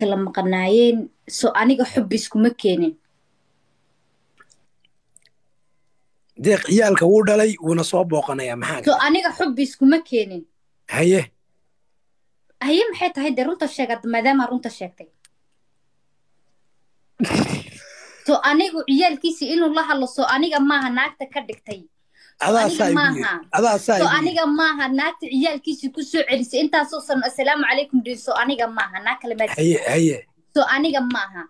Kala maqnaayeen, so aniga xubbi iskuma keenin. Deeq ciyaalka wuu dhalay, wuuna soo booqanayaa, maxaa So kale? Aniga xubbi iskuma keenin. Haye. Haye maxay tahay dee? Runta sheegad maadaama runta sheegtay. So anigu ciyaalkiisi inuu la hadlo, so aniga maaha naagta ka dhigtay. So adaa aniga saa igu yiri maaha. Adaa saa So igu yiri. Aniga maaha naagta ciyaalkiisi ku soo celisay intaasoo sano assalaamu calaykum dhihin. So aniga maaha naag kale maa. Haye, haye. So aniga maaha,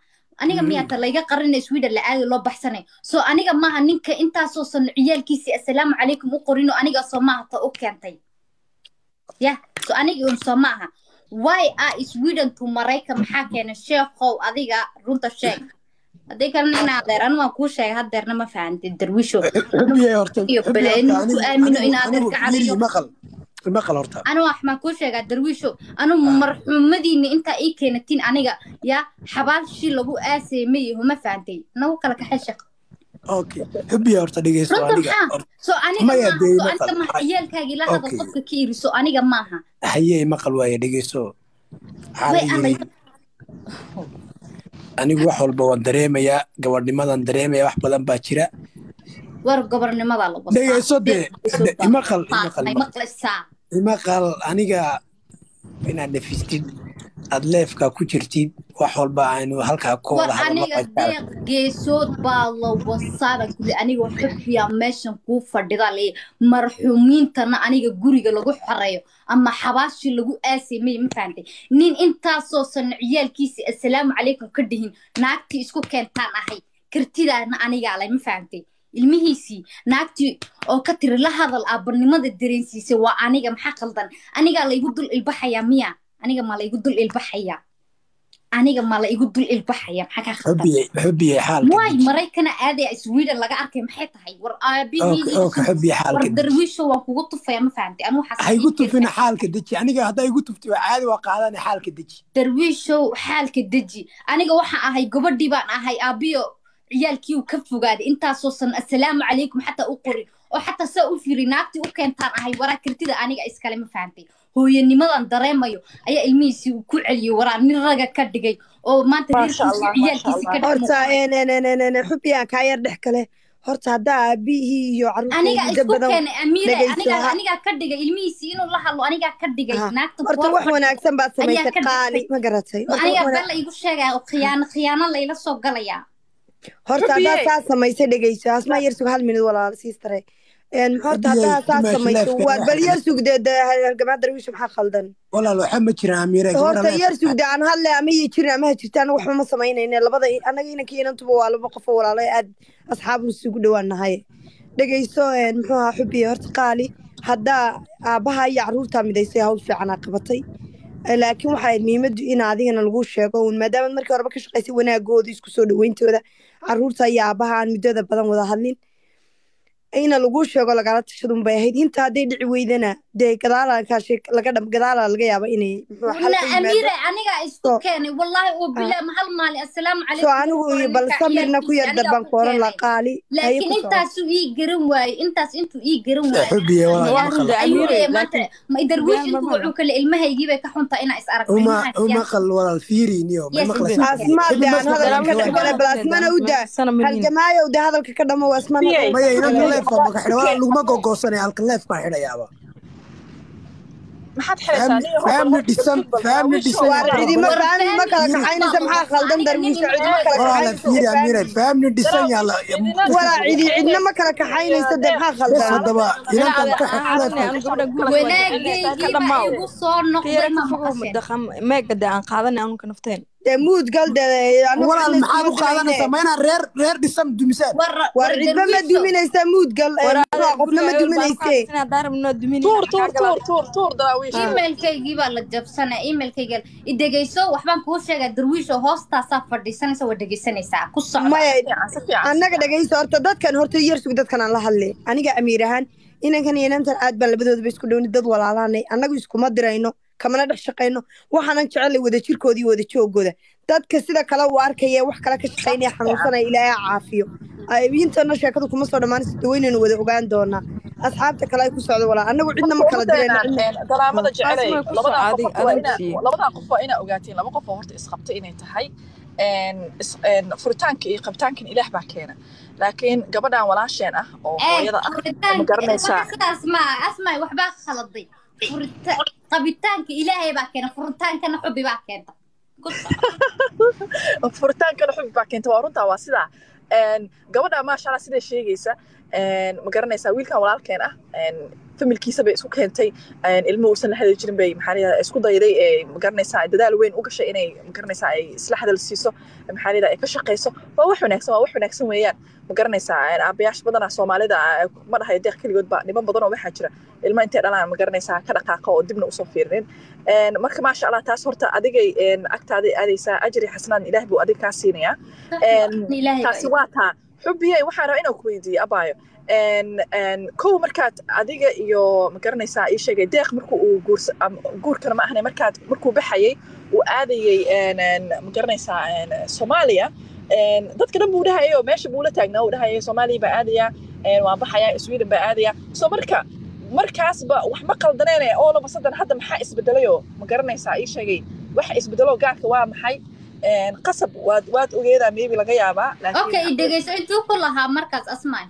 aniga miyaata layga qarinay Sweden la aadi loo baxsanay? So aniga maaha ninka intaasoo sano ciyaalkiisi assalaamu calaykum u qorino? Aniga soo maaha ta u keentay yah? So aniga un soo maaha? Why a Sweden to Maraykan maxaa keenay? Sheekhow, adiga runta sheeg, haddii kalena ina adeer anu waan kuu sheegay haddeerna, ma fahantid Darwiisho? Xubiyey horta. Iyo xubiyey bale horta inuu ku anigu aamino anigu in adeer anigu ka fiiri cariyo. Maqal, maqal horta. Anu wax maan kuu sheegaa Darwiisho, anu marxuumadiina intaa ii keenatiin aniga yaa xabaalshii lagu aasayay ma yaho, ma fahantay? Nagu kala kaxay sheekh. Okay, xubiyey horta dhegeyso. Runta aniga maxaa? Horta So aniga maya maaha dee so maqal aniga maaha ciyaalkaagii la hadal okay qofka ka iri, so aniga maaha. Haye, maqal waaye, dhegeyso, waxaa la way yiri alay. Anigu wax walba waan dareemayaa, gabadhnimadan dareemaya, wax badan baa jira. War gobornimada la wasaa. Dhegeyso dee imaqal, imaqal. May imaqal maqlaysaa? Imaqal, aniga inaad nafistid, aad leefka ku jirtid, wax walba aynu halkaa ku war wada hadalno. Aniga Deeq Geesood baa la wasaaba kuli, aniga xubbiyaa meeshan kuu fadhida le, marxuumiintana aniga guriga lagu xoreeyo ama xabaashii lagu aasay may, ma fahantay? Nin intaasoo sano ciyaalkiisi assalaamu calaykum ka dhihin naagtii isku keentaan ahay, kartidaana anigaa lay, ma fahantay? Ilmihiisii naagtii oo ka tiri la hadal, aabanimada dareensiisay waa aniga. Maxaa qaldan? Anigaa laygu dul ilbaxayaa miya? Aniga ma laygu dul ilbaxayaa? Aniga ma la igu dul ilbaxaya? Maxaa kaa khaldan? Xubiyey, xubiyey, xaalka waay deji. Maraykana aadaya, Sweden laga arkay, maxay tahay? War aabihii okay iga okay sug. Xubiyey, War xaalka deji. Darwiisho, waan kugu tufaya, ma fahantay? Anu waxaas ha igu ii tufina keenay. Xaalka deji. Aniga haddaa igu tufti waa caadi, waa qaadana. Xaalka deji. Darwiishow, xaalka deji. Aniga waxaan ahay gabadhii baan ahay aabiyo ciyaalkii uu ka fogaaday intaasoo san assalaamu calaykum xataa u qorin oo xataa saa u firi, naagtii u keentaan ahay. Waraa kartida aniga iskale, ma fahantay? Hooyanimadan dareemayo ayaa ilmihiisii uu ku celiyey, waraa nin raga ka dhigay oo maanta Maasha reerkiisii Allah, maasha ciyaalkiisii ka Allah. dhex Horta muuqanay. Xubiyaan kaa yar dhex kale horta, haddaa aabihii iyo carruurtooda Aniga muddo isku badan keenay Amiire. Dhegeyso. Aniga Ha anigaa ka dhigay ilmihiisii inuu la hadlo, anigaa ka dhigay ha naagta horta kuwa wax fadhida wanaagsan baad ayaa samaysay ka qaali dhigtay. Ma garatay? Horta wax Anigaa wana balla igu sheegaya oo khiyaano khiyaano layla soo galayaa. Horta haddaa Xubiyey saa samaysay, dhegeyso, asmaa yar sug hal minid walaal siistare. Horta xubiyey haddaa saa dumaashi samayso leefka waad iga bal yar xidhay. sugdee dee halgamaa Darwiish, maxaa khaldan? Walaal, waxaa ma jiraan Amiire gabadha Horta leefka yar sugde aan hadle, ama iyo jirin ama ha jirta, anaga waxba ma samaynayne. Labada anaga inanka inantuba waa laba qof oo walaalo aad asxaabu isugu dhowaan nahay. Dhegeyso, muxuu ahaa, Xubiye, horta qaali, haddaa aabbaha iyo carruurtaa midaysay, hawl fiican aa qabatay. Laakiin waxaa ahayd muhiimaddu in adigana lagu sheego uun, maadaama markii horeba ka shaqaysay wanaagooda, isku soo dhaweyntooda carruurta iyo aabbaha aan muddada badan wada hadlin, ina lagu sheego lagala tashadun bay ahayd. Inta hadday dhici weydana dee gadaalaa kaashe laga dham gadaalaa laga yaaba inay muxuu xal Na ka yimaado. Amiire, anigaa isku so keenay, wallaahi oo bilaa ma hal maalin assalaamu so calaykum ugu anigu iyo qoran bal ninka samirna ku ciyaalkiisii yar anigaa darbaan ku ku oran la keenay. Qaali, haye, Laakiin ku soco. Intaasuu ii garan waayey, intaas intuu ii garan waayey Xubiyey walaal yaa Waa maqal runta ayuu Amiire, leeyahay maanta laakiin ma Darwiish been ma intuu maqlo. wuxuu kale ilmahaygii bay ka xuntaa inaa is aragno uma ilmahaas yaa umaqal walaal, fiiri niyo ma yes maqlaysaa? Asmaa Xubi de ma aan hadalka maqlaysaa ka dhex walaal? galay, bal asmana u daa. Halgamaayow de hadalka ka dhamo, asmana Xubiyey Maya, inanta Xubiyey leefka maka xidha walaal, laguma gogosanay halka leef baan xidhayaaba. Maxaad xidhaysaa Family nin yahow? Bal family horta dhisan sug bal family Darwiishow dhisan waar yaa walaal. cidima war family ma family kala dhisan kaxaynaysa baa la maxaa wasaa khaldan? aniga nin Darwiisho ima cidima kala walaala kaxaynayso fiiri oo Amiire family family dhisan yaa la Cidina walaa cidi cidna ma kala kaxaynayso dee, maxaa bes khaldan? Haddaba Ina inantan adeer ka aan xid qaadanay leefka anu gabadha guurka waa jecelnahay ka wanaagaygii baa dhammaaw igu soo ka noqday yara ma ka fogow maqasheen. Madaqam meega de aan qaadanay anunka nafteen. Dee muud gal dee, anagu walaal cidna maxaad iskuma u qaadanaysaa? dirayne. Ma inaad reer reer dhisan dumisaan? War waar war cidba ma Darwiishow duminaysa, muud gal War muxuu adeer ahaa, qofna guriga ma ewel baan ku duminayse. cabsanay haddaan rabnoo duminayna Tuur xagaa tuur galaa. Tuur tuur tuur Daraawiish. Emailkaygii baa la jabsanay, emailkayga idhegeyso, waxbaan kuu sheegaa Darwiisho, hoostaasaa fadhiisanaysa, waa dhegeysanaysaa, ku socda. Maya. Si fiican, si fiican, si Annaga fiican. Dhegayso horta, dadkan horta yar sug, dadkan aan la hadlay aniga Amiir ahaan, inankan iyo inantan aad baan labadoodaba isku dhowni, dad walaalaanay, annagu iskuma dirayno. Kamana dhex shaqayno. Waxaanan jecelay wada jirkooda iyo wada joogooda. Dadka sida kale u arkaya, wax kale ka shaqaynaya, xanuunsanaya, Ilaahay ha caafiyo. Intana sheekadu kuma soo dhammaanayso, daweynaynu wada ogaan doonaa. Asxaabta kale ay ku socdo walaa, annagu cidna ma kala dirayno, cidna. Dalaamada jecelay. Asma, ku labadan soco. Qof horta waa Adig inaa sii. Labadan qof waa inaa ogaatiin laba qof oo horta isqabtay inay tahay. Furitaanka iyo qabitaankan Ilaah baa keena, laakiin gabadhan walaasheen ah oo hooyada ah, ma Furitaanka garanaysaa? Waxa sidaas ma Asmay, waxbaa khaladay. Furita qabitaanka Ilaahay baa keena, furitaankana xubbi baa keenta. Ku soco. Furitaankana xubbi baa keenta, waa runtaa, waa sidaa. Gabadha, maasha Allah, siday sheegaysa, ma garanaysaa, wiilkan walaalkeen ah familkiisa bay isku keentay. Ilmo uusan la hadli jirin bay, maxaa la yidhahdaa, isku dayday ee, ma garanaysaa, dadaal weyn u gashay inay, ma garanaysaa, ay isla hadal siiso, maxaa la yidhahdaa, ay ka shaqayso. Waa wax wanaagsan, waa wax wanaagsan weeyaan, ma garanaysaa. Aabayaasha badanaa Soomaalida ah, ma dhahayo Deeq keligood ba, niman badan oo waxaa jira ilma intay dhalaan, ma garanaysaa, ka dhaqaaqa oo dibna usoo fiirinin. Marka maasha Allah, taas horta adigay agtaaday aadaysaa, ajri xasanaad Ilaah buu adiga kaa siinayaa. Ilaahay baa. Taasi waa taa. Xubiyey, waxaan rabaa inaan ku weydiiyo, abaayo. Kow, markaad adiga iyo, ma garanaysaa, ii sheegay Deeq markuu uu guursa guurkana ma ahne, markaad markuu baxayay uu aadayay ma garanaysaa, Soomaaliya, dadka dhan buu dhahayay oo meesha buu la taagnaa, uu dhahayay Soomaaliya baa aadaya, waan baxayaa, Sweden baa aadaya. So marka markaasba wax ma qaldaneene, all of a sudden hadda maxaa isbedelayoo, ma garanaysaa, ii sheegay waxa isbedelo gaarka waa maxay? Qasab waad ogeedaa, maybe laga yaabaa, laakiin Okay, dhegeyso, intuu ku lahaa markaas, Asmay?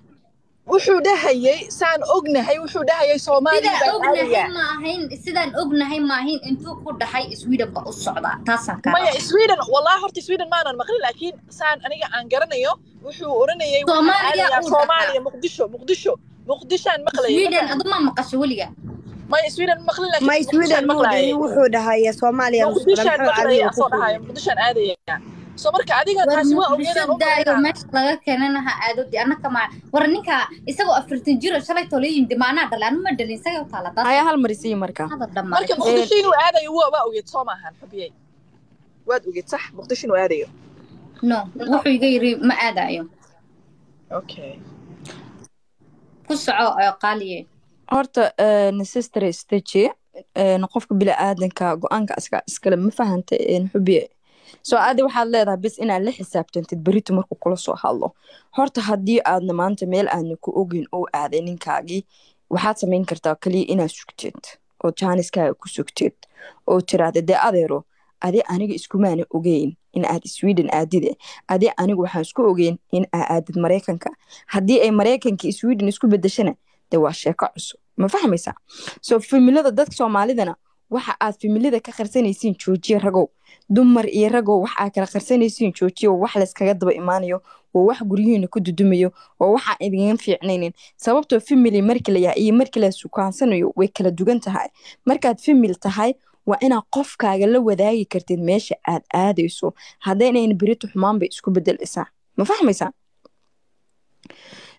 Wuxuu dhahayay, saan ognahay, wuxuu dhahayay Soomaaliya Sidaan baan ognahay aadayaa. ma ahayn, sidaan ognahay ma ahayn. Intuu ku dhahay Sweden ba u socdaa, taasaan kaa Maya, rabaa. Sweden wallahi horta Sweden maanan maqlin, laakiin saan aniga aan garanayo wuxuu oranayay waxaan Soomaaliya aadayaa uu Soomaaliya. dhahaa. Muqdisho, Muqdisho, Muqdishaan maqlayay. Sweden adu ma maqasho weliga? Maya, Sweden ma maqlin, laakiin May, Muqdishaan Sweden muu maqlayay. dhihin, wuxuu dhahay Soomaaliya u socda. Muqdishaan Maxamed maqlayay Cali uu ku asoo dhahaya kulmay. Muqdishaan aadaya. So marka adiga War taasi waa Muqdisho ogeedaan u daayo, malaynaa. Meesha laga keenana ha aado di annaka ma. War ninka isagoo 40 jiro shalay tolo yimid, maanaa dhalay? Anu ma dhalin, isaga u taala taas. Haya, hal mar isii marka. Hadal dhammaaday. Marka Muqdisho inuu aadayo waa ogeed, soo maahan, xubiyey? Waad ogeed, sax, Muqdisho inuu aadayo? No, wuxuu iga yiri ma aadayo. Okay. Ku soco, qaaliye. Horta sister, stage qofka bini'aadanka go-aanka iska iskale, ma fahanta, xubiye? So adi waxaad leedahay bis inaad la xisaabtantid berito markuu kula soo hadlo. Horta haddii aadna maanta meel aadna ku ogeyn oo aaday ninkaagii, waxaad samayn kartaa kaliya inaad sugtid oo jaaniskaaga ku sugtid oo tiraahda, dee adeero, adi aniga iskumaana ogeyn in aad Sweden aadide, adi anigu waxaan isku ogeyn in aa aadid Maraykanka. Haddii ay Maraykanka Sweden isku bedeshana, dee waa sheeko cusub, ma fahmaysaa? So familada dadka Soomaalidana, waxa aad familada ka qarsanaysiin joojiya. Ragow, dumar iyo ragow, wax aad kala qarsanaysiin joojiya. Waa wax layskaga daba imaanayo, waa wax guryihiina ku dudumayo, waa waxaan idinga fiicnaynin. Sababtoo family marka la yahay iyo marka la sukaansanayo way kala dugan tahay. Markaad family tahay, waa inaad qofkaaga la wadaagi kartid meesha aad aadayso. Haddaynayn, berito xumaan bay isku bedelaysaa, ma fahmaysaa?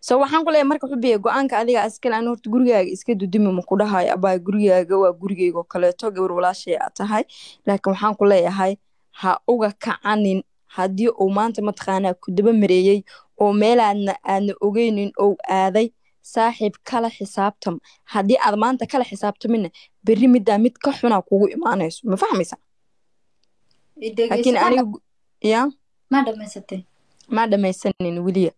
So waxaan ku leeyahay marka, xubiya, go-aanka adiga iskale. Aan horta gurigaaga iska dudumi ma ku dhahayo, abaa. Gurigaaga waa gurigeyga oo kaleeto, gabar walaashay aad tahay, laakiin waxaan ku leeyahay ha uga kacanin haddii uu maanta mataqaanaa ku daba mareeyey oo meelaadna aadna ogeynin ou aaday. Saaxiib, kala xisaabtam. Haddii aad maanta kala xisaabtamina, berri middaa mid ka xunaa kugu imaanayso, ma fahmaysa? Laakiin aniga ya Ma dhamaysatay? Ma dhamaysanin weliya.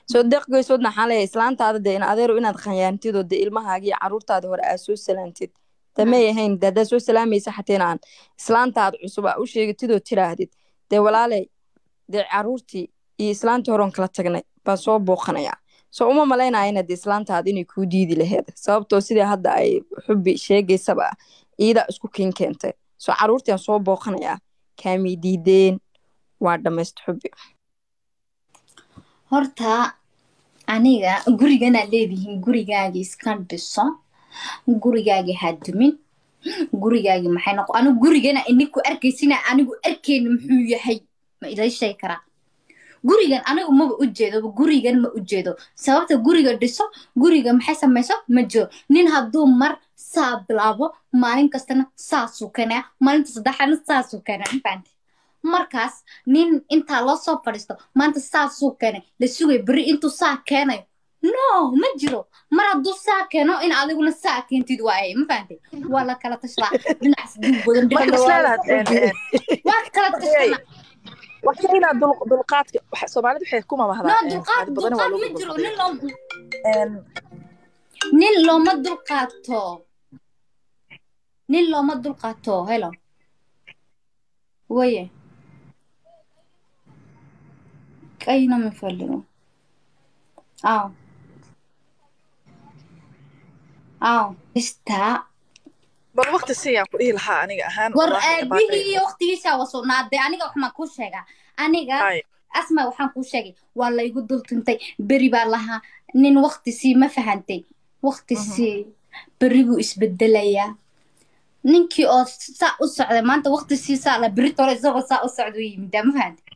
Soo deeqgeysoodna waxaan leeyahay, islaantaada dee in adeero inaad khayaantid oo dee ilmahaaga iyo caruurtaada hore aad soo salaantid damay ahayn. Dee haddaad soo salaamaysa, xataa inaan islaantaada cusub aa u sheegatid oo tiraahdid, dee walaaley, dee caruurtii iyo islaantii hore oon kala tagnay baan soo booqanayaa. Soo uma malaynaya dee islaantaada inay kuu diidi laheyd, sababtoo sidii hadda ay Xubbi sheegaysaba iidaa isku kiin keentay. Soo caruurtii aan soo booqanayaa kaamay diideen. Waa dhamaysta, Xubbi. Horta aniga guriganaa leedihiin, gurigaagi iska dhiso, gurigaagi ha dumin, gurigaagi maxay noqo. Anigu gurigana ininku arkaysina, anigu arkeyna muxuu yahay, ma idin sheegi karaa? Gurigan anigu maba ujeedo, gurigan ma ujeedo. Sababta guriga dhiso, guriga maxay samayso, ma jiro. Nin hadduu mar saa bilaabo, maalin kastana saasuu keenaya, maalinta saddexaadna saasuu keenaya, ma fahanti? Markaas nin intaa loo soo fadhiisto maanta saasuu keenay, la sugay berri intuu saa keenayo. No, ma jiro. Mar hadduu saa keeno in adiguna saa keentid waaye, ma fahantay? Waa la kala tashadaa, dhinac dib badan, Marka dhinac isleedahay waa kala tashanaa. Waxaa inaad dulqaadka Soomaalidu waxay ku No. mamahdaa Dulqaad qaadi badan waa dulqaad lagu ma jiro. dulqaadaya. Nin loo nin looma dulqaato, nin looma dulqaato. Hello, waye ቀይ ነው የምፈልገው። አዎ አዎ ስታ Bal waqti siiyaan ku dhihi lahaa aniga ahaan. War wallaahi abaaqay. Aabihii iyo waqtigiisa wasoonaadee. Aniga waxmaan kuu sheegaa aniga Hay. Asma, waxaan kuu sheegay waa laygu dul tuntay. Beri baa lahaa nin waqti sii, ma fahantay? Waqti sii, beri buu isbedelayaa. Ninkii oo saa u socday maanta waqti sii saa la beri tore isagoo saa u socda u yimidaa, ma fahantay?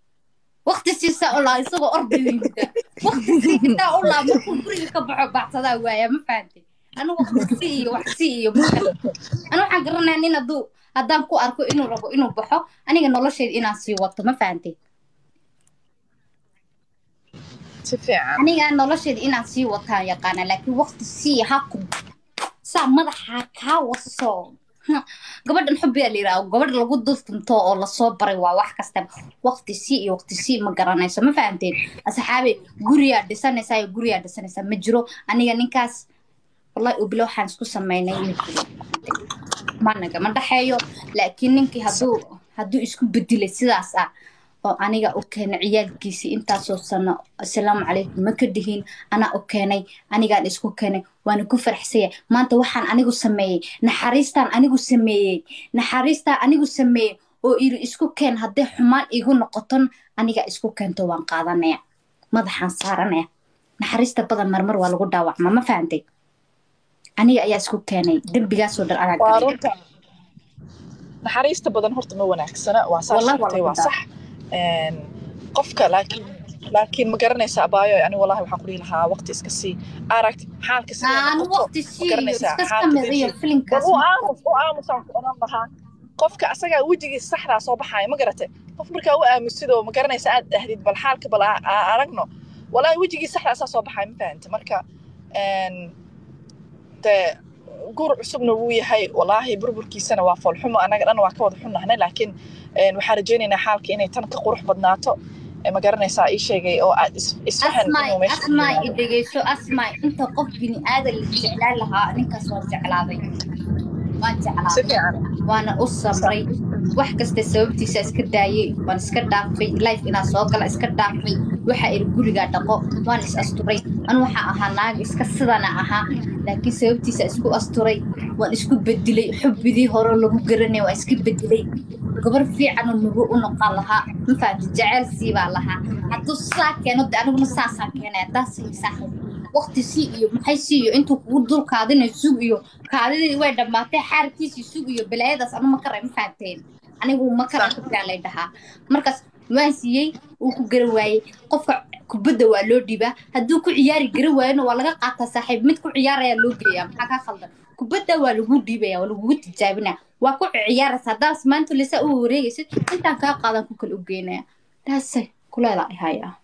Waqti sii saa u laa isagoo orday u yimidaa. Waqti sii saa u laa markuu guriga ka baxo baxsadaa waaya, ma fahantay? Anu waqti sii iyo wax sii iyo ma fahantay? Anu waxaan garanayaa nin hadduu haddaan ku arko inuu rabo inuu baxo, aniga nolosheeda inaan sii wato, ma fahantay? Si fiican. Aniga nolosheeda inaan sii wataan yaqaana, laakiin waqti sii ha ku saa madaxa kaa waso. Gabadhan xubbiyaa la yidhaha, gabadh lagu dultunto oo lasoo baray waa wax kastaba waqti sii iyo waqti sii, ma garanayso, ma fahanteen asxaabe? Guriyaa dhisanaysaa iyo guriyaa dhisanaysaa ma jiro. Aniga ninkaas wallahi ubilo waxaan isku sameynay ma jiro, managa ma dhexeeyo. Laakiin ninkii hadduu isku bedelay sidaas ah oo aniga u keenay ciyaalkiisii intaasoo sano, assalaamu calaykum ma ka dhihin, anaa u keenay, anigaan isku keenay, waana ku faraxsanya. Maanta waxaan anigu sameeyey, naxariistaan anigu sameeyey, naxariistaan anigu sameeyey oo iri isku keen, hadday xumaan igu noqoton aniga isku keento waan qaadanaya, madaxaan saaranaya. Naxariista badan marmar waa lagu dhaawacmaa, ma fahantay? Aniga ayaa isku keenay dembigaasoo dhan anaa Waa galay. Runta naxariista badan horta ma wanaagsana, waa saa Wallahi waa sheegtay lagu waa sax. Qofka laakiin ma garanaysaa abaayo, ani wallahi waxaan ku dhihi lahaa waqti iska sii, aragt xaalka siday Aan noqoto. waqti Ma siiyo garanaysaa iska xaalka samir iyo deji bal filinkaas u aamus, u aamusaan ku odhan lahaa. Qofka asagaa wejigiisa saxdaa soo baxaya, ma garatay? Qof markaa u aamusidoo, ma garanaysa, aad dhahdid bal xaalka bal aragno, wallahi wejigiisa saxdaa asaa soo baxaya, ma fahanta? Marka dee guur cusubna wuu yahay, wallaahi burburkiisana waa foolxumo, annaga dhan waa ka wada xunnahnay, laakiin waxaan rajaynaynaa xaalka inay tan ka qurux badnaato. Ma garanaysaa ii sheegay oo aad isfahan Asmaay inuu meesha ku asmaay yimaado. Dhegeyso asmaay, inta qof bini aadan la jeclaan lahaa ninkaas waan jeclaaday, waan Si jeclaaday fiican. Waana u samray wax kasta, sababtiisa iska daayay, waan iska dhaafay life inaan soo gala iska dhaafay, waxa iri gurigaa dhaqo, waan is asturay. Anu waxaa ahaa naag iska sidana ahaa, laakiin sababtiisa isku asturay, waan isku bedelay. Xubbidii hore lagu garanay waan iska bedelay, gabar fiican oo mago u noqon lahaa, ma fahamti? Jecel sii baa lahaa. Hadduu saa keeno de aniguna saasaan keenaya. Taas saaxiib waqti sii iyo maxay sii iyo intuu kugu dul kaadinayo sug iyo kaadidii way dhammaatay xaarkiisii sug iyo balaayadaas anu ma karay, ma fahamteen? Anigu ma karay, xubbigaa lay dhahaa. Markaas waan siiyey, wuu ku garan waayey. Qofka kubadda waa loo dhiibaa, hadduu ku ciyaari garan waayona waa laga qaataa saaxiib, mid ku ciyaarayaa loo geeyaa. Maxaa kaa khaldan? Kubadda waa lagu dhiibaya, waa lagugu tijaabinaya, waa ku ciyaaraysa. Haddaas maanta lisa u wareegaysid intaan kaa qaadan ku kala u geynaya, taasay kuleeda haya.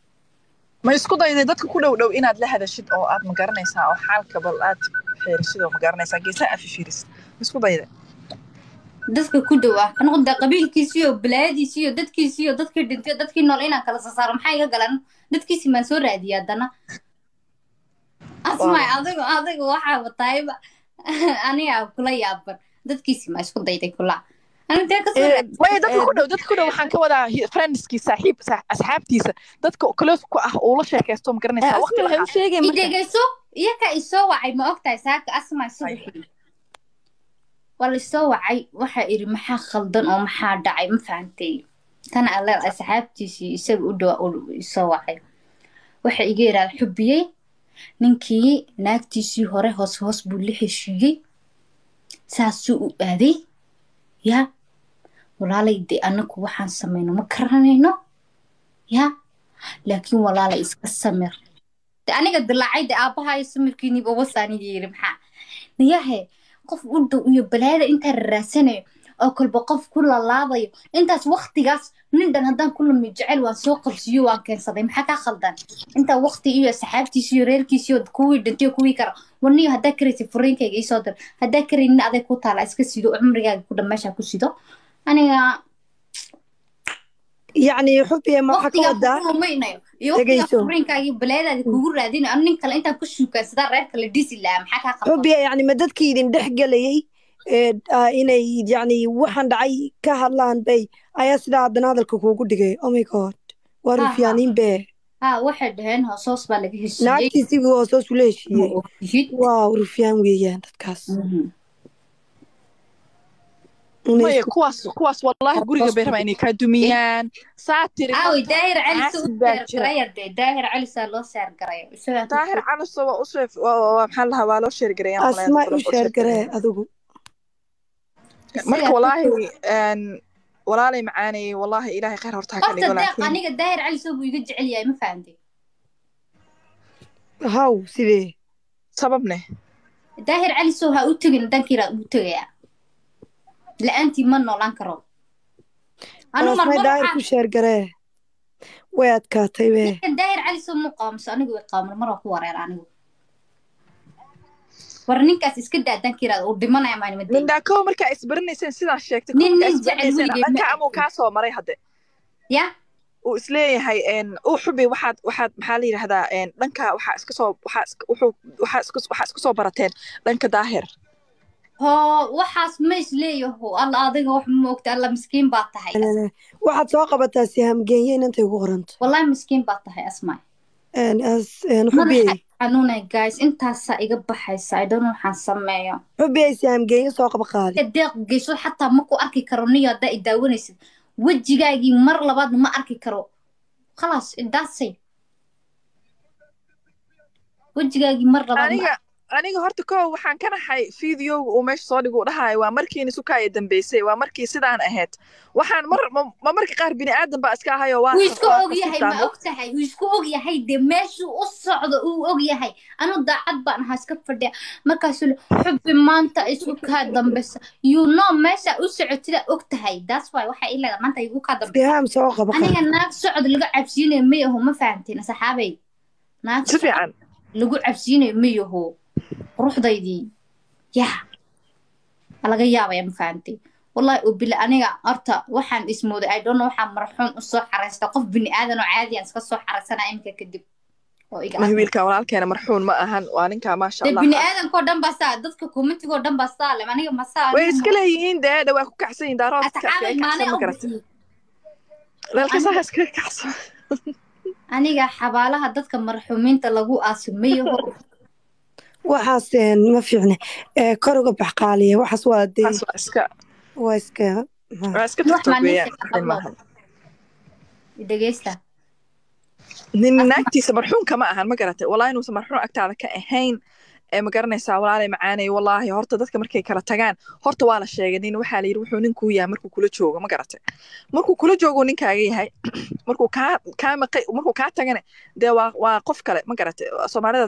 Ma isku dayday dadka ku dhow dhow inaad la hadashid oo aad, ma garanaysaa, oo xaalka bal aad xeerisid oo, ma garanaysaa, geesaha aad fiirisid? Ma isku dayday? Dadka ku dhow ah noqda qabiilkiisiyo balaayadiisiyo dadkiisiyo dadkii dhintay dadkii nool inaan kala sasaaro maxaa iga galan? Dadkiisi maan soo raadiya haddana asmay. Adigu waxaa watayba anigaa kula yaaban. Dadkiisi maa isku dayday kula anintee kasoo raadi? Maya, dadka ku dhow, dadka ku dhow waxaan ka wadaa friendskii, saaxiib asxaabtiisa, dadka close ku ah uu la sheekaysto, ma garanaysaa, waqti Asma la waxay u qaato. sheegay I marka dhegeyso, iyakaa isoo wacay, ma ogtahay? Saaka asmay subaxii waa laisoo wacay, waxaa iri maxaa khaldan oo maxaa dhacay, ma fahantay? Tan alle asxaabtiisii isaga u dhowa uu isoo wacay, waxa iga yidhahda xubiyey ninkii naagtiisii hore hoos hoos buu la heshiiyey, saasuu u aaday. Yaa walaalay, dee anaku waxaan samayno ma garanayno ya, laakiin walaalay iska samir. De aniga dilaacay de aabbahayo samirkiiniba wasaaniga yiri maxaa niyahe qof u dhow iyo balaayada intaa raadsanayo. Oo kolba qof ku lalaabayo intaas waqtigaas nin dhan haddaan ku lumi jecel waan soo qabsiyo, waan keensaday. Maxaa kaa khaldan? Intaa waqti iyo asxaabtiisi iyo reerkiisi iyo kuwii dhintay iyo kuwii kara warniyo, haddaa karaysa furiinkayga iisoo dir, haddaa karaynin aday ku taala, iska sido cumrigaaga ku dhan meeshaa ku sido aniga. Yacni Xubiye, ma waxaa ka waqtigaa wadaa kugu lumaynayo iyo waqtigaa Dhegeyso. furiinkaagii baleedaadi kugu raadinayo, anu nin kale intaan ku shukaansadaa reerka la dhisi lahaa. Maxaa kaa qaldan? Xubiye, yacni ma dadkii idin dhex gelayay ee inay yacni waxaan dhacay ka hadlaan bay ayaa sidaa haddana hadalka kuugu dhigay? Oh my God, waa Ha, ha. rufyaaniin be. Ha, waxay dhaheen hoosoos baa laga heshiiyey. Naagtiisii buu hoosoos ula Ma heshiiyey. ogtihid. Waaw, rufyaan weeyaan dadkaas. Inay Maya, isku kuwaas wallahi guriga Hoosoos bay rabaan inay kaa dumiyaan, saa tiri. Aawi Horta Daahir Cali soo xaasid u baa sheer jira. garaya dee, Daahir Cali saa loo sheer garayo isagaa ku Daahir Calaso waa usoo waa maxaa lahaa, waa loo sheergareeyaa malaya, dad Asmaa badan u baa u sheergaree sheergareeya. Adigu. Marka isagaa ku wallaahi walaalay macaanay, wallaahi Ilaahay khayr horta ha ka horta dhigo, deeq laakiin aniga Daahir Cali soo buu iga jecel yahay, ma fahantay? Haw, sidee? Sababne? Daahir Cali soo ha u tegin, dankiira ugu tegayaa, la-aantii ma noolaan karo anu. Bal Asmay Marmar Daahir waxaa ku sheergaree, way adkaatay be. Ninkan Daahir Cali soo muu qaamso, anigu way qaamar mar waa ku wareer anigu. War ninkaas iska daa, dankiira uu dhimanaya maalmadii. Mindhaa kow markaa isbaranayseen sidaa sheegtay, kow Nin markaa nin jecel isbaranayseen weligay ma dhanka amuu arkin. Kaa soo maray hadde Ya. Uu isleeyahay uu Xubi, waxaad maxaa la yidhahdaa, dhanka waxaa iska soo waxaa iska wuxuu waxaa isku waxaa isku soo barateen dhanka Daahir. Hoo, waxaas ma isleeyaho. Alla, adiga wax ma ogta. Alla, miskiin baa tahay. Waxaad soo qabataa Sihaamgeenye inantay ugu qoranto. Wallahi miskiin baa tahay, Asmaay. Een, Madaxa Xubiyey xanuunay guys, intaasaa iga baxaysa. I don't know waxaan sameeyo. Xubiyey, Sihaamgeenye soo qaba qaali. Deeq geyso, xataa ma ku arki karo niyo. Haddaa i daawanaysid wejigaagii mar labaadna ma arki karo. Khalaas, intaasay wejigaagii mar labaad ma Aniga horta kow waxaan ka naxay videoga uu meesha soo dhigo, uu dhahayo waa markiina sukaaya dambeysay, waa markii sidaan ahayd. Waxaan mar ma marka qaar bini aadan baa iska ahayo, waa wuu iska waa og yahay. kafirtaa Ma og tahay, wuu isku og yahay dee, meeshuu u socdo uu og yahay. Anu daacad baan ahaa, iska fadhiya, markaasuu le Xubbi maanta isku kaa dambeysa. You know meesha u socotida og tahay, that's why waxay ii leedahay maanta igu kaa dambeysa. Sihaam soo qaba qaali. Aniga naag socod laga cabsiinayo ma yaho, ma fahanteen saxaabay? Naag Si socod fiican lagu cabsiinayo ma yaho. Quruxdaydii yaa waa laga yaabaya, ma fahantay? Wallahi oo bila aniga horta waxaan ismooday, I don't know, waxaan marxuum usoo xaraysta qof bini aadan oo caadi aan iska soo xaraysanaa iminka kadib oo iga Ma aqal. Wiilka walaalkeena marxuun ma ahan, waa ninkaa maasha Dee Allah bini ah. aadankoo dhan baa saa, dadka commentigoo dhan baa saa leh, aniga masaa Way aniga iska leeyihiin dee, dhawaa ku kacsan yihiin daaroodka asxaabay iskaga kacsan maanay ma u garatay bixiyey. Lalkasaha Aniga iskaga kacsan. Aniga xabaalaha dadka marxuumiinta lagu aaso ma yaho. Waxaas ma fiicne ee kor uga bax qaaliya, waxaas waa dee Waxaas waa iska waa iska waa iska Wax TikTok maa nin weeyaan, sheega waxin qablo maahan. Dhegeysta. Nin Asma naagtiisa marxuunka ma ahan, ma garatay? Wallahi inuusan marxuun agtaada ka ahayn ee, ma garanaysaa walaalay macaanay? Wallaahi horta dadka markay kala tagaan horta waa la sheegay, nin waxaa la yidhi wuxuu ninkuu yahay markuu kula joogo, ma garatay? Markuu kula joogo ninkaaga yahay, markuu kaa maqay, markuu kaa tagane dee waa qof kale, ma garatay? Soomaalida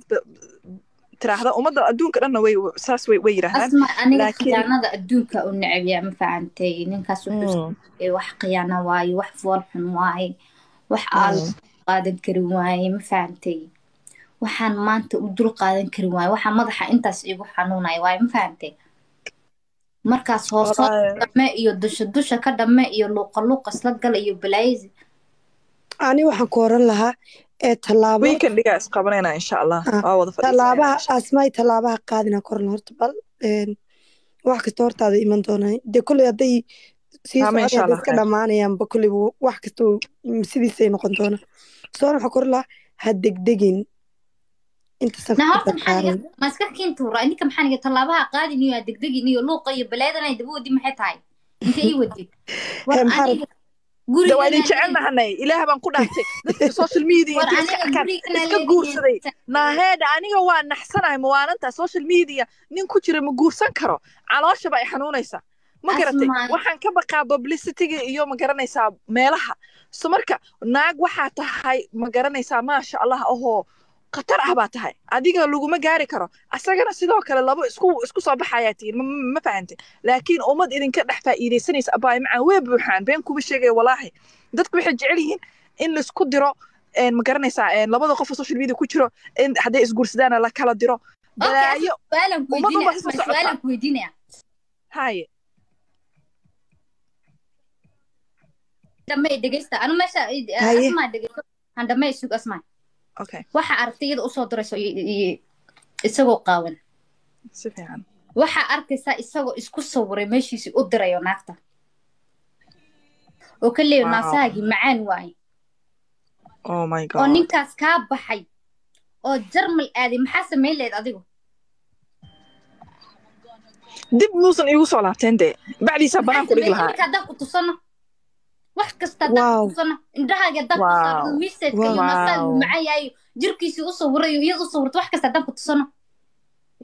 tiraahda, ummadda adduunka dhanna way saas way yidhaahdaan. Asma, aniga laakiin khiyaanada adduunka u neceb yaa, ma fahantay? Ninkaas wuxuu sameeyey wax khiyaano waaye, wax fool xun waaye, wax aan la qaadan karin waaye, ma fahantay? Waxaan maanta u dul qaadan karin waaye, waxaa madaxa intaas igu xanuunaya waaye, ma fahantay? Markaas hoos hoos Wallaahi dhame iyo dusha dusha ka dhame iyo luuqa luuqa isla gala iyo balaayada. Ani waxaan ku oran lahaa ee tallaabo Weekend dhigaa isqabanayna insha Allah, waa wada fadhiisanayna tallaabaha insha Allah. Asmaay, tallaabaha qaadina koran horta bal wax kasta hortaada iman doonaa dee kolley, hadday sii Aamiin socon insha hadday Allah iska khayr. dhammaanayaanba kolley wax kasta sidiisay noqon doonaa. Soona waxaan ku oran lahaa ha degdegin intaasan Na ku horta maxaa iga dardaaran. Ma iska kiin tuura ninka? Maxaa iga tallaabaha qaadin iyo degdegin iyo luuqa iyo balaayadan ay daba wadi? Maxay tahay intee ii wadid? War Hee, maxaa aniga De waa idin guriganaa jecel nahanay, Ilaah baan ku dhaartay, dadka social media War intay iska aniga arkaan guriganaa iska leedihiin. guursaday naaheedha, aniga waa naxsanahay mawaalantaa social media nin ku jira ma guursan karo, calooshaba ay xanuunaysaa, ma garatay? Asmaay Waxaan ka baqaa publicityga iyo ma garanaysaa meelaha. So marka naag waxaa tahay, ma garanaysaa, maasha Allah ahoo. Khatar ah baa tahay, adiga laguma gaari karo, asagana sidoo kale labo isku soo baxayaa tihiin, ma fahantay? Laakiin ummad idinka dhex faa'iidaysanaysa, abaay macaan, way buuxaan. Been kuma sheegaya, walaahi. Dadku waxay jecel yihiin in laisku diro, ma garanaysaa, labada qof oo social media ku jiro in hadday isguursadaana la kala diro balaayo. Su-aalan ku Ummad weydiinaya. unbaa soo Asma, socota. Su-aalan ku weydiinaya. Haye. Dhamay dhegeysta, anu meesha Haye. Asma, dhegeysto, han dhamay, sug Asma. Okay. Waxa aragtay iyada usoo dirayso isagoo qaawan. Si fiican. Waxaa arkaysaa isagoo isku sawiray meeshiisii u dirayo naagta oo ka leeyo naasahaagii macaan waaye. Oh my Oo God. Ninkaas kaa baxay oo Jarmal aaday, maxaa samayn lahayd adigu? Dib muusan iigu soo laabteen dee, bacdiisa maxaa banaan ku dhigi samayn lahaa. Iminka haddaan ku tusano wax kasta, haddaan ku tusano indhahaaga, haddaan ku saarno message-ka iyo naasahaagu macaan yahay, jirkiisii u sawirayo, iyada u sawirto, wax kasta haddaan ku tusano,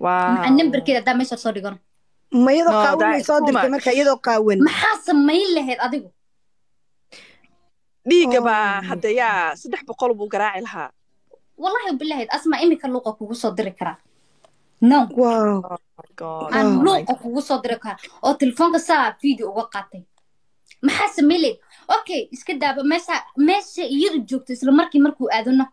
maxaa nambarkeeda haddaan meesha soo dhigano? Ma iyadoo No, qaawan that way is soo too dirtay much. Marka iyadoo qaawan. Maxaa samayn lahayd adigu? Dhiigga baa Oh. hadda yaa 300 buu garaaci lahaa. Wallahi bilahayd Asma, iminka luuqa kugu soo diri karaa, no. Wow. Oh my God. Aan Oh my. luuqa kugu soo diri karaa oo telefoonka saa video uga qaatay, maxaa samayn lahayd? Okay, iska daaba meesha iyadu joogto, isla markii markuu aadano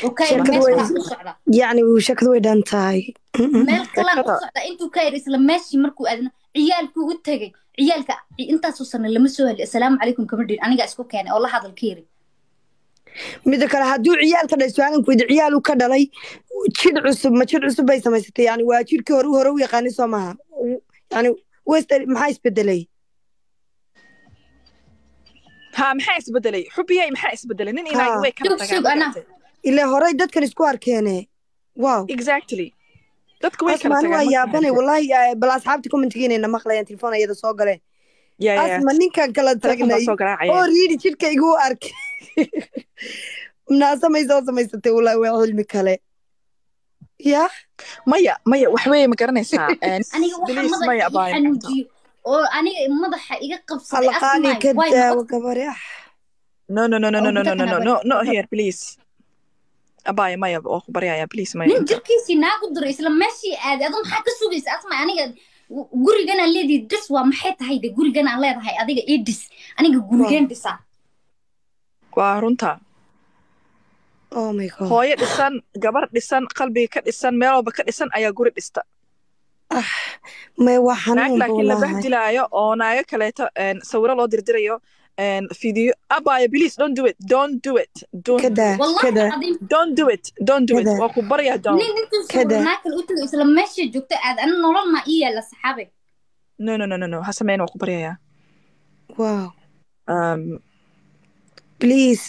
oo ka yidhi Sheekadu meel way kalaan u socdaa. Yacni sheekadu way dhan tahay. Meel kalaan u Sheekada socdaa intuu ka yidhi, isla meeshii markuu aadano ciyaalkuu u tegay, ciyaalka intaasoo sano lama soo heli, assalaamu calaykum kama dhihin, anigaa isku keenay oo la hadal ka yiri. Mida kale, hadduu ciyaal ka dhalay, su-aalan ku weydiiyo, ciyaal uu ka dhalay, jidh cusub ma jidh cusub bay samaysatay? Yani waa jidhkii hore u yaqaanay soo maaha? Yani maxaa isbedelay? Ha, maxaa isbedelay, xubiyay? Maxaa isbedelay? Nin inaagi Ha. way kala Sug, tagaan, sug ma anaa garatay? Ilaa horey dadkan isku arkeene, wow. Exactly, dadku way kala Asma, ani tagaan, waa ma yaabanay fahantay? Wallahi, bal asxaabta commentiga inayna maqlayaan, telefoon iyada soo galeen. Ya. Asma, ninkan kala Telefoon baa tagnay soo garaacaya. Oo riidi jidhkaygu u arkay, munaasamay soo samaysatay, wallahi waa cilmi kale ya. Maya, maya, wax weeye, ma garanaysaa? Aniga waxa Please, madaxa maya ii abaayo maanta. xanuujiyo oo aniga madaxa iga qabsaday, Halaqaali Asmaay ka way daawo gabare ah. No, no, no, no, no, oo no, no, no, no, gudaha no, no here, please, abaayo, maya, waa ku baryayaa, please, maya. Nin Inta jirkiisii naagu diray, isla meeshii aaday, adu maxaa ka sugaysa, Asma? Aniga gurigan aan leedahay dhis, waa maxay tahay de gurigan aan leedahay adiga ii dhis, aniga gurigeen dhisaa? Waa runta. Oh my God. Hooyo dhisan, gabar dhisan, qalbiga ka dhisan, meel walba ka dhisan ayaa guri dhista. Ah, may waa Naag xanuun laakiin la wallaahi. bahdilaayo oo naago kaleeto sawiro loo dirdirayo, video, abaayo, please don't do it, don't do it, don't do Kada it. Wallahi kada cadiim. Don't do it, don't do it. Kada waa ku baryaa, don't. Nin intuu kada sawiro naag kale u tagay, isla meeshii joogta aaday, ana nolol maa ii yaalla, saxaabe? No, no, no, no, no, ha sameyn, waa ku baryayaa. Wow. Please,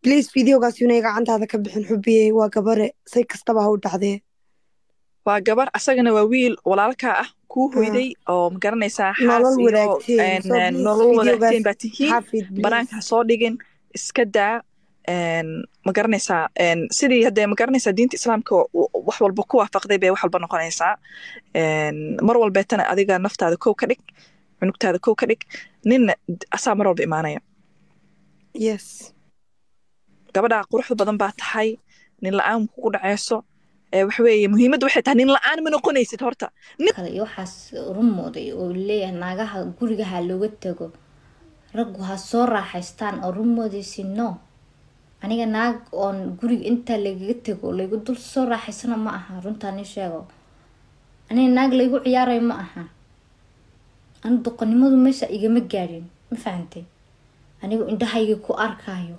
please, videogaas inay gacantaada ka bixin, xubiyey, waa gabare, say kastaba ha u dhacdee. Waa gabar, asagana waa wiil walaalkaa ah, kuu hoyday oo ma garanaysaa, xaas nolol iyo wadaagteen, so please nolol wadaagteen videogaas baa tihiin. Xafid please. Banaanka ha soo dhigin, iska daa, ma garanaysaa, sidii haddee, ma garanaysaa, diinta islaamka wax walba ku waafaqday bay wax walba noqonaysaa. Mar walbeetana adiga naftaada kow ka dhig, cunugtaada kow ka dhig, ninna asaa mar walba imaanaya. Yes. Gabadhaa quruxda badan baa tahay, nin la-aan kugu dhaceyso. Waxa weeye muhiimadda waxay tahay nin la-aan ma noqonaysid horta nin. Kale iyo waxaas run mooday oo leeyahay naagaha guriga ha looga tago, raggu ha soo raaxaystaan, oo run moodaysi. No, aniga naag oon guriga intaa lagaga tago laygu dul soo raaxaysano ma aha. Runtaa nin sheego, aniga naag laygu ciyaarayo ma aha. Anu doqonnimadu meesha igama gaadhin, ma fahantay? Anigu indhahayga ku arkaayo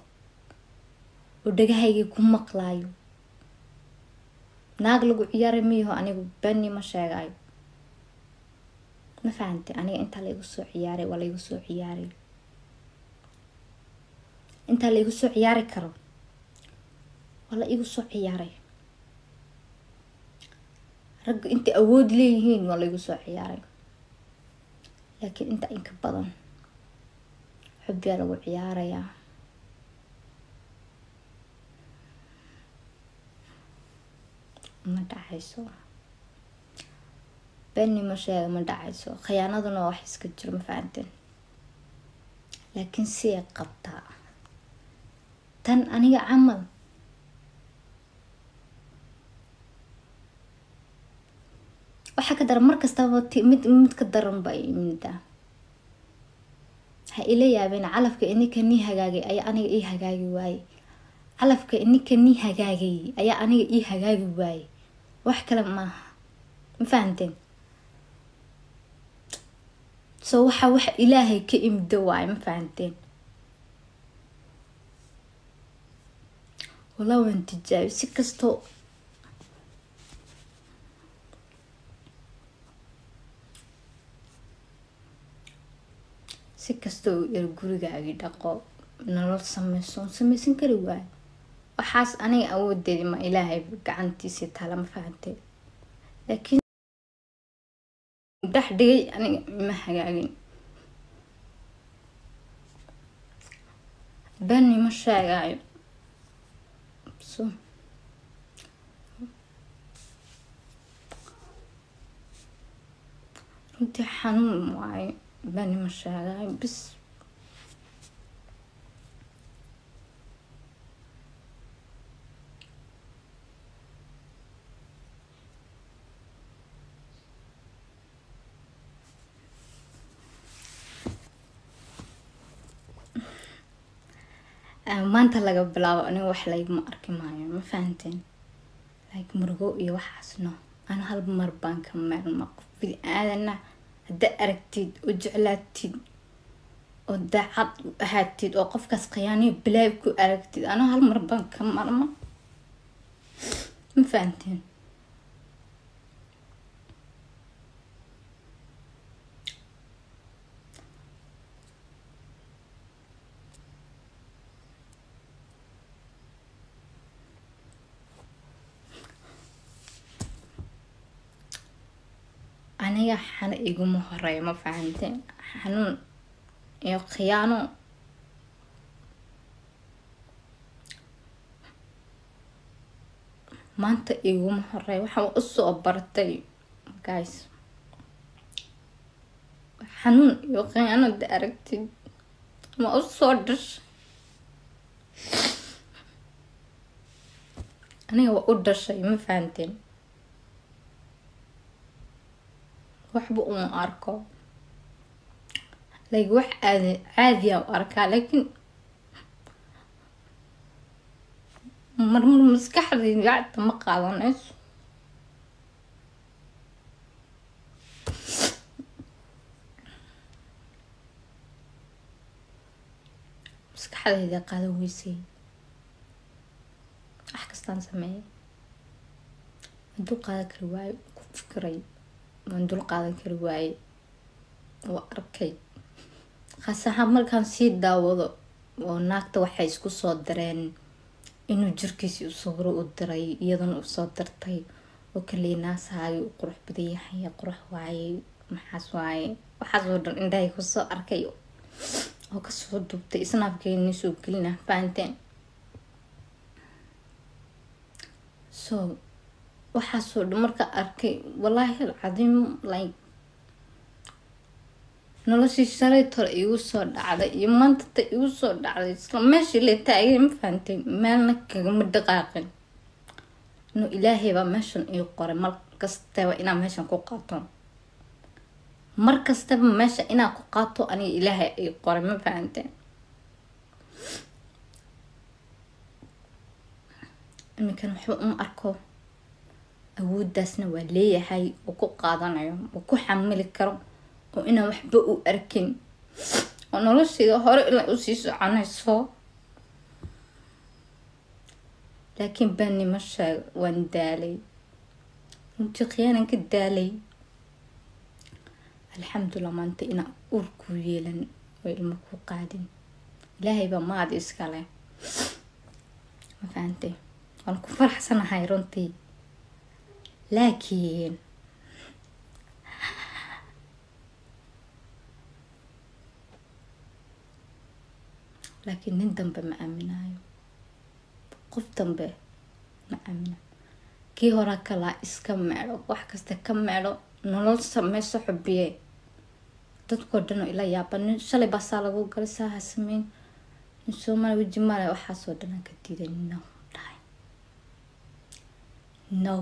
oo dhagahayga ku maqlaayo, naag lagu ciyaaray miyaho. Anigu beni ma sheegayo, ma fahantay? Aniga intaa laygu soo ciyaaray, waa laygu soo ciyaaray, intaa laygu soo ciyaari karo waa la igu soo ciyaaray. Ragga intay awood leeyihiin waa laygu soo ciyaaray, laakiin inta inka badan xubbiyaa lagu ciyaarayaa. Ma dhacayso, beni ma sheega, ma dhacayso. Khiyaanaduna waa wax iska jiro, ma fahanteen? Laakiin si ay qabtaa tan aniga camal. Waxa ka daran mar kastaba mid ka daran baa imida. Ha ila yaabeen, calafka ininka nii hagaagay ayaa aniga ii hagaagi waaye. Calafka ininka nii hagaagay ayaa aniga ii hagaagi waaye, wax kale maaha, ma fahanteen? So waxa wax Ilaahay ka imida waaye, ma fahanteen? Wallah waan tijaabi si kastoo. Si kasta uu yar gurigaagii dhaqo, nolol sameyso, sameysan kari waayo. Waxaas aniga awoodeedi ma, Ilaahay gacantiisii taala, ma fahantay? Laakiin dhex dhigay aniga ima hagaagin, been ima sheegaayo. So runtii xanuun waayo, been ima sheegaayo bis. Maanta laga bilaabo aniga wax layguma arki maayo, ma fahanteen? Like murugo iyo waxaas no. Ana hal mar baan ka meelma. Qof bini aadana hadda aragtid oo jeclaatid oo daacad u ahaatid oo qofkaas khiyaaniyo bilaab ku aragtid, ana hal mar baan ka marma, ma fahanteen? Aniga xana iguma horeeyo, ma fahanteen? Xanuun iyo khiyaano maanta iguma horeeyo. Waxaan usoo bartay guys, xanuun iyo khiyaano da aragtid ma usoo dhashay. Aniga waa u dhashay, ma fahanteen? Waxba uma arko, like wax aadi caadiya u arkaa, laakiin marmar maskaxdayda gacanta ma qaadanayso. Maskaxdayda qaadan weysay. Wax kastaan sameeyay waan dul qaadan kari waaye, ku fikiray waan dul qaadan kari waaye. Waa arkay khaas ahaan markaan sii daawado oo naagta waxay isku soo dareen inuu jirkiisii u sawiro u diray, iyadana usoo dirtay oo kaliya naasahaagii u qurux badan yahay, qurux waaye, maxaas waaye, waxaas oo dhan indhahay kusoo arkay oo kasoo duubtay snapkeeni soo gelina, fahanteen? So waxaasoo dhan marka arkay, wallaahi alcadiim, like noloshii shalay tore igu soo dhacday iyo maanta ta igu soo dhacday isla meeshii la taagay, ma fahantay? Meelna kagama dhaqaaqin. Inuu Ilaahay baa meeshan ii qoray mar kastaba inaan meeshan ku qaato, mar kastaba meesha inaan ku qaato aniga Ilaahay ii qoray, ma fahantay? Iminkan waxba uma arko. Awooddaasna waa leeyahay oo ku qaadanayo oo ku xamili karo oo inaan waxba u arkin oo noloshayda hore ilaa usii soconayso. Laakiin beenima sheego, waan daalay runtii, khiyaanan ka daalay. Alxamdulilah maanta inaan uur ku yeelan oo ilmo ku qaadin, Ilaahay baa maad iskale, ma fahantay? Waan ku faraxsanahay runtii, laakiin nin dambe ma aaminayo, qof dambe ma aaminayo. Kii horaa kalaa iska meedho, wax kasta ka meedho, nolol sameyso xubiye. Dadkoo dhan oo ila yaaba, nin shalay baasaa lagu galay, saa ha sameyn, nin Soomaali weji male, waxaasoo dhan aan ka diiday. No dhahay, no.